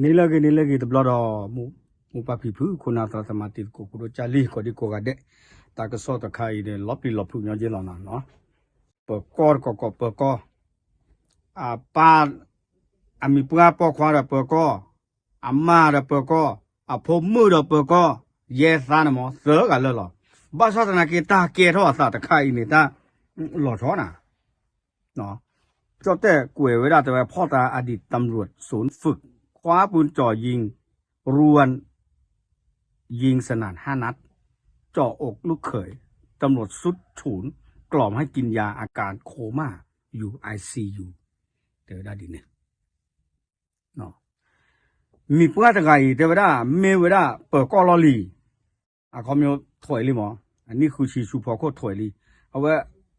နံၤလၢအဂ့ၤ နံၤလၢအဂ့ၤတဘျီဒီး မိၢ်ပၢ်ဖံဖု ခိၣ်နၢ်သရၣ်သမါတံၤသကိး ဖိဒိၣ်ကၢ်လံ ကိးဒံကိးဂၤဒဲး, တၢ်ကစီၣ်တခါအံၤန့ၣ် လီၤပျံၤလီၤဖုးညီက့လီၤနီၤ. ပၢၤကီၢ်တကီၢ်ကီၢ် ပၢၤကီၢ်, အပၢ်, အမံၤပှၢ်ပိာ်ခွါဒီးပၢၤကီၢ်, အမါဒီးပၢၤကီၢ်, အဖိမုၣ်ဒီးပၢၤကီၢ်, ယဲသးန့ၣ်မ့ၢ် သၢဂၤလၢာ်လီၤ. ဘၣ်ဆၣ်သနာ်က့ တၢ်ကဲထီၣ်အသးတခါအံၤန့ၣ် တၢ်လီၤဆီနၤ ကၠီၣ်တဲၣ်ကွဲးဝဲဒၣ်တဲဝဲ ဖီၣ်သး อดีตตำรวจศูนย์ฝึก คว้าปืนจ่อยิง รัวยิงสนั่นห้านัด เจาะอกลูกเขย ตำรวจซุดศูนย์ กล่อมให้กินยา อาการโคม่า อยู่ ไอซียู တဲဝဲဒၣ်ဒ်န့ၣ် မံၤပှၢ်တဂၤအံၤ တဲဝဲဒၣ် မ့ၢ်ဝဲဒၣ်ပၢၤကီၢ်လီၢ်လံၤ အခီပညီထွဲးလံမး, အနံၣ်ဃုဆံဆူဖီခိၣ်ထွဲးလံ. အဝဲ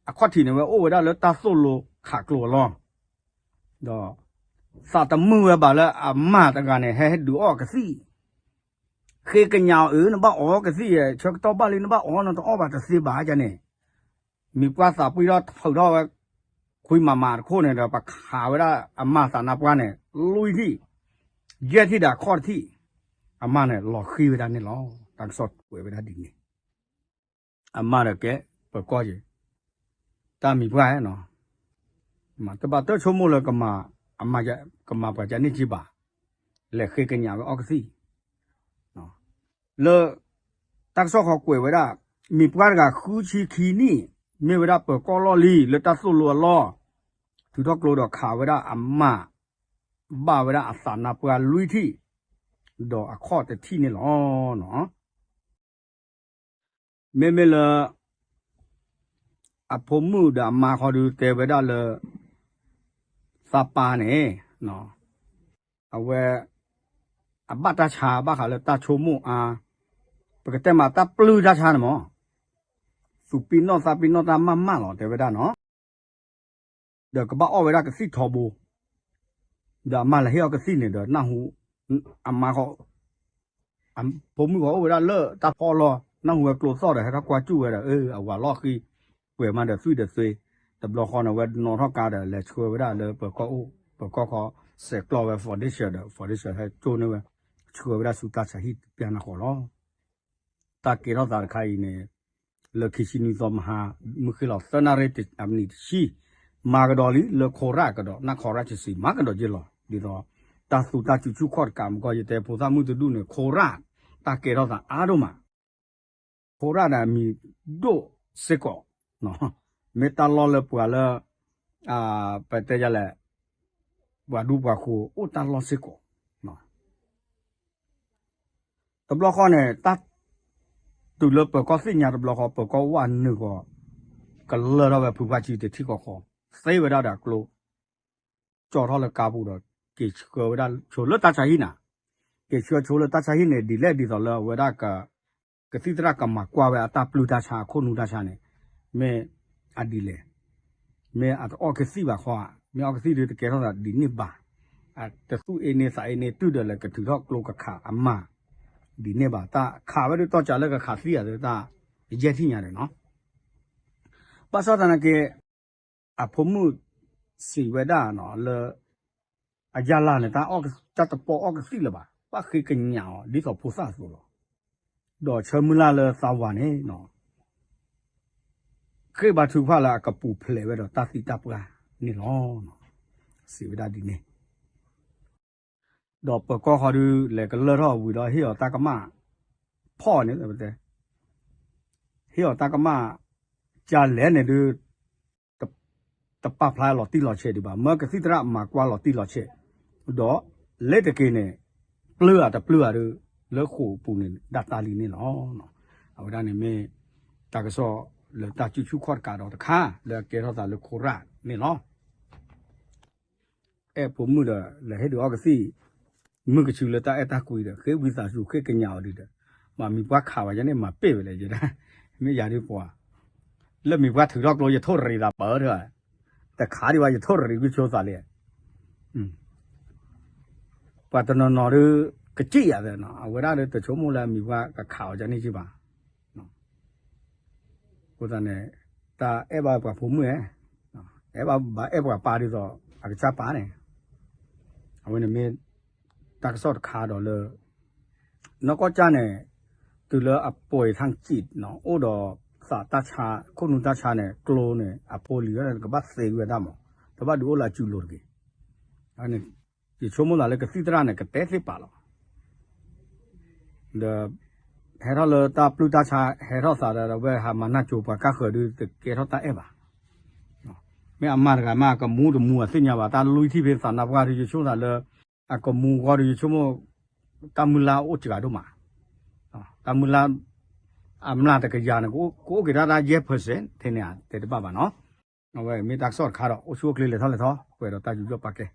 အခီၣ်ထံးန့ၣ် ဝဲအိၣ်ဝဲဒၣ်လၢတၢ်သိၣ်လိခးကျိအလီၢ်, ဒီး သးတမုာ်ဝဲဘၣ်လၢအမါတဂၤန့ၣ် ဟဲဟဲဒုးအီၣ်ကသံၣ်, ဃ့ကညးအီၤ အၢ နဘၣ်အီကသံၣ်, ဆၢကတီၢ်ဘၣ်လံ နဘၣ်အီ နတအီၣ်ဘၣ်တသ့ဘၣ်န့ၣ် မံၤပှၢ်သးပှံၢ်ထီၣ်ဖုးထီၣ်ဝဲ ခွံမးမးတခိၣ်န့ၣ်ဒီး ပခးဝဲဒၣ်အမါသးနါပှၢ်န့ၣ် လွံၢ်ထံၣ်, ယဲၢ်ထံၣ်ဒီးအခီၣ်တထံၣ်, အမါန့ၣ်လီၤဃံၤဝဲဒၣ်န့ၣ်လီၤ. တၢ်ကစီၣ်ကွဲးဝဲဒၣ်ဒ်န့ၣ်, အမါဒီးကဲပၢၤကီၢ်က့ၤ, တၢ်မံၤပှၢ်နီၤ, တဘၣ်တၢ်ဆိကမိၣ်လၢ ကမၤပှၤကန့ၢ်က့ဘၣ်, လဲၤဃ့ကညးဝဲအီကသံၣ် လၢ တၢ်ကစီၣ်ဃီကွဲးဝဲဒၣ် မံၤပှၢ်တဂၤဃုဆံခံနံၣ် မ့ၢ်ဝဲဒၣ်ပၢၤကီၢ်လီၢ်လံၤ လၢတၢ်သိၣ်လိအလီၢ်, ထုးထီၣ်ကျိဒီးခးဝဲဒၣ်အမါ, ဘၣ်ဝဲဒၣ်အသးနါပှၢ်လွံၢ်ထံၣ်, ဒီးအခီၣ်တထံၣ်န့ၣ်လီၤ. မ့မ့ၢ်လၢ အဖိမုၣ်ဒီးအမါခီဒုးတဲဝဲဒၣ်လၢ သးပၢ်န့ၣ် အဝဲ အဘၣ်တၢ်ဆါဘၣ်ဃးလၢတၢ်ဆိကမိၣ်အါ, ပကတဲမးတၢ်ပျုၢ်တၢ်ဆါန့ၣ်မး, သူၣ်ပံၢ်နီၣ်သးပံၢ်နီၣ်တၢ်မးမးလီၤ တဲဝဲဒၣ်နီၤ. ဒီးကဘၣ်အီၣ်ဝဲဒၣ်ကသံၣ်ထီဘိ, ဒီးအမါလဲၤဟ့ၣ်အီၤကသံၣ်န့ၣ်ဒီး နၢ်ဟူ အမါ ဖိမုၣ်ဃီအိၣ်ဝဲဒၣ်လၢတၢ်ဖီလီၢ် နၢ်ဟူဝဲကျိသီၣ်ဒီး ဟဲထီၣ်ကွၢ်စူၣ်ဝဲဒီး အၢ အဝၤလီၢ်ဃံ, ကွဲးမးဒီးသွံၣ်ဒီးသွ့, တဘျီဃီန့ၣ် ဝဲနီၣ်ထီၣ်ကါဒီး လဲၤဆှၢဝဲဒၣ်လၢပၢၤကီၢ်အိၣ်, ပၢၤကီၢ်ခီ ဆဲးကျိးဝဲ foundation ဒီး foundation ဟဲကၠိန့ၢ်ဝဲ, ဆှၢဝဲဒၣ်ဆူတၢ်ဆါဟံၣ်တပျၢ်နီၢ်ဃီလီၤ. တၢ်ကဲထီၣ်သးတခါအံၤန့ၣ် လၢခံဆံနွံသီမဟါ မုၢ်ဃ့ၢ်လီၤသၢနၣ်ရံၣ်အမံးနံးတဆံ, မၤကဒီးလံလၢခိရၣ်ကဒီး နၢ်ခိရၣ်ဆံးဆံး မၤကဒီးက့ၤလီၤ. ဒ်သိး တၢ်သူတၢ်စုဆူၣ်ခီၣ်တကးမကီၢ် ယတဲဖိသၣ်မုၢ်တဒူၣ်န့ၣ် ခိရၣ် တၢ်ကဲထီၣ်သးအါဒိၣ်မး, ခိရၣ်န့ၣ်အမံၤဒိၣ်စ့ၢ်ကီး, မ့ၢ်တၢ်လီၢ်လၢပှၤလၢ ပတဲယလဲၣ်, ပှၤဒူပှၤဃိၤအိၣ်တၢ်လီၢ်စ့ၢ်ကီး တဘျီဃီန့ၣ် တၢ်တုၤလၢပၢၤကီၢ်သ့ၣ်ညါတဘျီဃီ ပၢၤကီၢ်ဝၣ်နုာ်ဃီ ကလၢၢ်ထီၣ်ဝဲဖုဖါဆံတထံၣ်ဃီဃီ, သ့ဝဲဒၣ်ဒီးအကျိ, ကၠီထီၣ်လၢကါပူၤဒီး က့ၤဆှၢဝဲဒၣ်ဆိလၢတၢ်ဆါဟံၣ်နၤ, က့ၤဆှၢဆိလၢတၢ်ဆါဟံၣ်န့ၣ် ဒ်လဲၣ်ဒ်သိးလၢအဝဲဒၣ် ကသံၣ်သရၣ်ကမၤကွၢ်ဝဲအတၢ်ပျုၢ်တၢ်ဆါအခိၣ်နူာ်တၢ်ဆါန့ၣ်, မ့ၢ်အဒ်လဲၣ်, မ့ၢ်အတအီၣ်ကသံၣ်ဘၣ်ဃီဧါ, မ့ၢ်အီၣ်ကသံၣ်ဒီးတကဲထီၣ်သးဒ်န့ၣ်ဘၣ်, အတသူၣ်အ့န့သးအ့န့တုၢ်ဒီးလဲၤကထုးထီၣ်ကျိကခးအမါ, ဒ်န့ၣ်ဘၣ် တၢ်ခးဝဲဒၣ်တီၢ်ကးလၢကခးသံၣ်ဧါ တၢ်ယဲၢ်ထံၣ်ညါဒီးနီၤ ဘၣ်ဆၣ်သနာ်က့ အဖိမုၣ်စံးဝဲဒၣ်နီၤလၢ အယါလၢ်န့ၣ် တၢ်တပီၢ်အီၣ်ကသံၣ်လၢၤဘၣ်, ဘၣ်ဃ့ကညးအီၤဒ်သိးဖိသၣ်အသိးလီၤ. ဒီးဆၢမုၢ်လၢ်လၢသးဝၤန့ၣ်နီၤ ဃ့ဘါထုကဖၣ်လၢအကပူၤဖျဲးဝဲဒီးတၢ်သံတၢ်ပှၢ်န့ၣ်လီၤ. စံးဝဲဒၣ်ဒ်န့ၣ် ဒီးပၢၤကီၢ်ဃီဒုး လဲၤကလၢၢ်ထီၣ်ဝံၤဒီးဟ့ၣ်အီၤတၢ်ကမၣ်ဖီၣ်န့ၣ်, ဟ့ၣ်အီၤတၢ်ကမၣ် ကလဲၣ်န့ၣ်ဒုး တပာ်ဖျါလီၤတံၢ်လီၤဆဲးဒံးဘၣ်, မၢကသံၣ်သရၣ်မၤကွၢ်လီၤတံၢ်လီၤဆဲး, ဒီးလ့တက့ၤန့ၣ် ပျုၢ်ဧါတပျုၢ်ဧါဒုး လၢဃိာ်ပူၤန့ၣ် ဒၣ်တၢ်လံန့ၣ်လီၤ. အဝဲဒၣ်န့ၣ်မ့ၢ် တၢ်ကစီၣ်လၢတၢ်စုဆူၣ်ခီၣ်တကးဒီးတခါ လၢအကဲထီၣ်သးလၢခိရၣ်န့ၣ်လီၤ. အဲၣ်ဖိမုၣ်ဒီး လဲၤဟ့ၣ်ဒုးအီၣ်ကသံၣ်, မုၢ်ကဆူလၢတၢ်အဲၣ်တၢ်ကွံဒီး ဃ့ဝံသးစူၤဃ့ကညးအီၤဒုးဒီး, မ့ၢ်မံၤပှၢ်ခးဝဲယဲန့ၣ် မၤပ့ၢ်ဝဲလဲၣ်ယဲဒၣ်, မ့ၢ်ယၤဒုးပှၤ, လၢမံၤပှၢ်ထုးထီၣ်ကျိ ယထိၣ်ရံးသးပၢၢ်ထၢၣ်, တခးဒံးဘၣ် ယထိၣ်ရံးကွံာ်ဆိသးလံ ပှၤတနီၤနီၤဒုး ကစံၣ်ယၤသနီၤ အဝဲဒၣ်ဒုးတဆိကမိၣ်လၢအမံၤပှၢ်ကခးအီၤကန့ၢ်က့ဘၣ်. အဃိသတးန့ၣ် တၢ်အဲၣ်ဘၣ်ပှၤဖိမုၣ်ဧၢ, အဲၣ်ဘၣ်ဘၣ်အဲၣ်ပှၤပၢ်ဒ်သိး အကစၢ်ပၢ်န့ၣ်, အဝဲန့ၣ်မ့ၢ် တၢ်ကစီၣ်တခါဒီးလၢ နီၢ်ကီၢ်ကၠၢ်န့ၣ် တုၤလၢအပှဲၤထၣ်စံးနီၤ အိၣ်ဒီးသးတၢ်ဆါ ခိၣ်နူာ်တၢ်ဆါန့ၣ် ကျိန့ၣ် အဖိလံၤဝဲန့ၣ် ကဘၣ်သ့ကွံာ်ဝဲဒၣ်မး တဘၣ်ဒုးအိၣ်လၢအစုလိၤတဂ့ၤ. ယဆိကမိၣ်သးလၢကသံၣ်သရၣ်န့ၣ် ကတဲသ့ပာ်လီၤ ဒီး ဟဲထီၣ်လၢတၢ်ပျုၢ်တၢ်ဆါ ဟဲထီၣ်သးဒီး ဝဲဟးမၤနၢ်ကၠိပှၤကါဃၢၤဒုး တကဲထီၣ်တၢ်အဲၣ်ဘၣ်. မ့ၢ်အမၤတဂၤမး အကမူတမူအသ့ၣ်ညါဘၣ် တၢ်လွံၢ်ထံၣ်ဖဲသးနါပှၢ်ဒုး ယဆိကမိၣ်သးလၢ အကမူအဂီၢ်ဒုး ယဆိကမိၣ် တၢ်မုၢ်လၢ်အိၣ်စှၤဒိၣ်မး တၢ်မုၢ်လၢ် အမျးတကယၤန့ၣ် ကအိၣ်က့ၤဒၣ်တၢ်ယဲၢ် percent ထဲန့ၣ် တဲတဘၣ်ဘၣ်နီၤ. အဝဲမ့ၢ်တၢ်ကစီၣ်တခါဒီး အိၣ်ဆူၣ်အိၣ်ချ့လဲၤထီၣ်လဲၤထီ ပှဲၤဒီးတၢ်ယူးယီၣ်ပာ်ကဲ